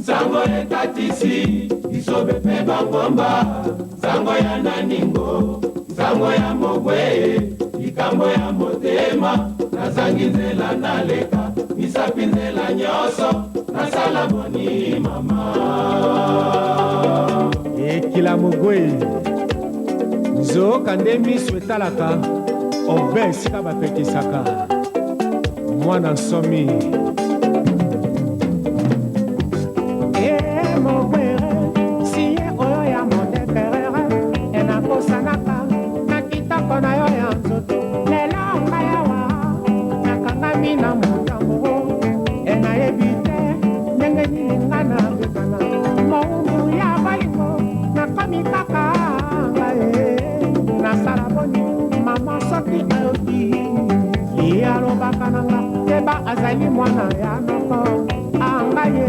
Sango ekatisi bisobe mpe bangomba, sango ya naningo, sango ya mogwe, likambo ya motema, nazangi nzela naleka, misapi nzela nyonso, nasala boni mama. Ekila mogwe, nzoka nde miso etalaka obe esika bapekisaka mwana nsomi. Azali mwana ya noko angaye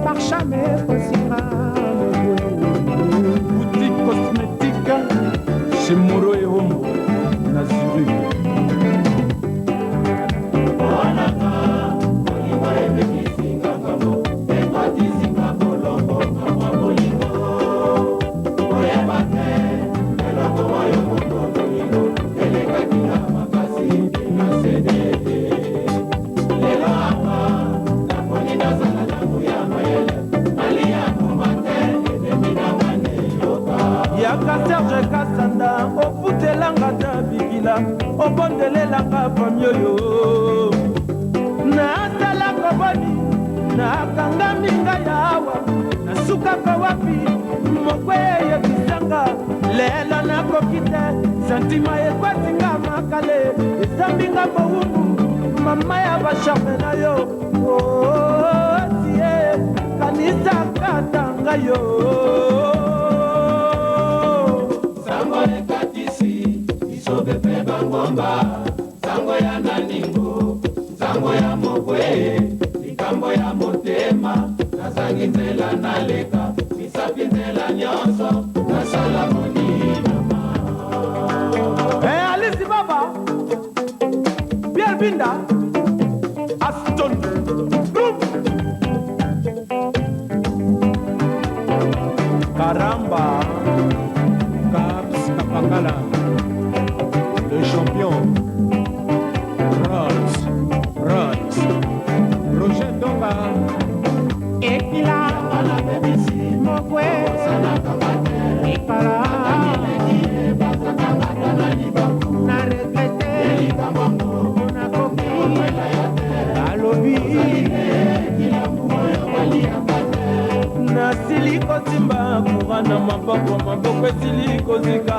parchame kosinga. Boutique cosmétique chez Moro et Homo na Zurich. Yaka Serge Kasanda, ofutelanga ta bikila, obondelelanga fami oyo nasalaka boni, nakangami ngai awa, nasukaka wapi, mokwe eyebisanga lelo nakoki te, santima ekwatinga makale, esambinga bowumbu, mama ya bacharme na yo otie kanisaka tanga yo. Sango ekatisi bisobe mpe bangomba, sango ya naningo, sango ya mogwe, likambo ya motema, nazangi nzela naleka, misapi nzela nyonso, nasala boni mama. Hey, Alice Baba, Pierre Binda, Aston, Boom. Karamba, Caps Kapangala, le champion, Rolls, Royce, Roger Donga, Ekila mokwe ekala na regrete nakoki balobi nasili kosimba kura na maboko, maboko esili kozika,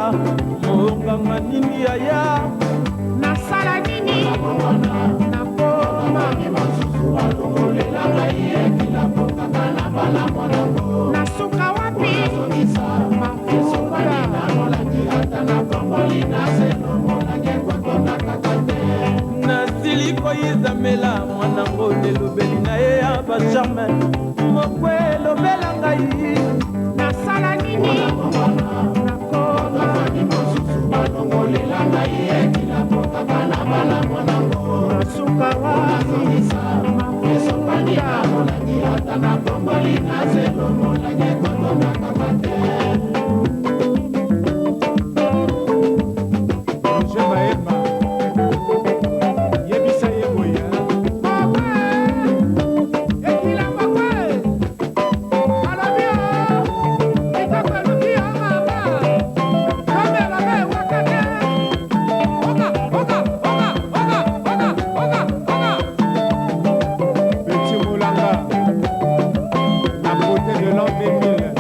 monganga nini yaya, nasala nini nakoma nasuka wapi mafuta. Nasili koyizamela mwanango elobeli na ye ya bacharme, mokwe elobela ngai, nasala nini nakoma nasuka wapi mafuta. Roger Maema, yebisa ye boye. Ekila mokwe alobi o kitoko eluki yo mama, lomelaka ewaka te, oka oka oka oka oka oka oka. Petit Moulanga, la beauté de l'an 2000.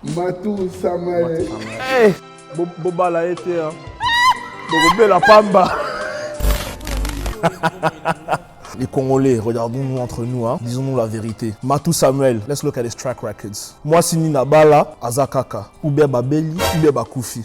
Matou Samuel. Hey, bobala ye te hein. Bokobela pamba. Les Congolais, regardons-nous entre nous, hein. Disons-nous la vérité. Matou Samuel, let's look at his track records. Mwasi nini abala, aza kaka. Ou bien babeli, ou bien bakufi.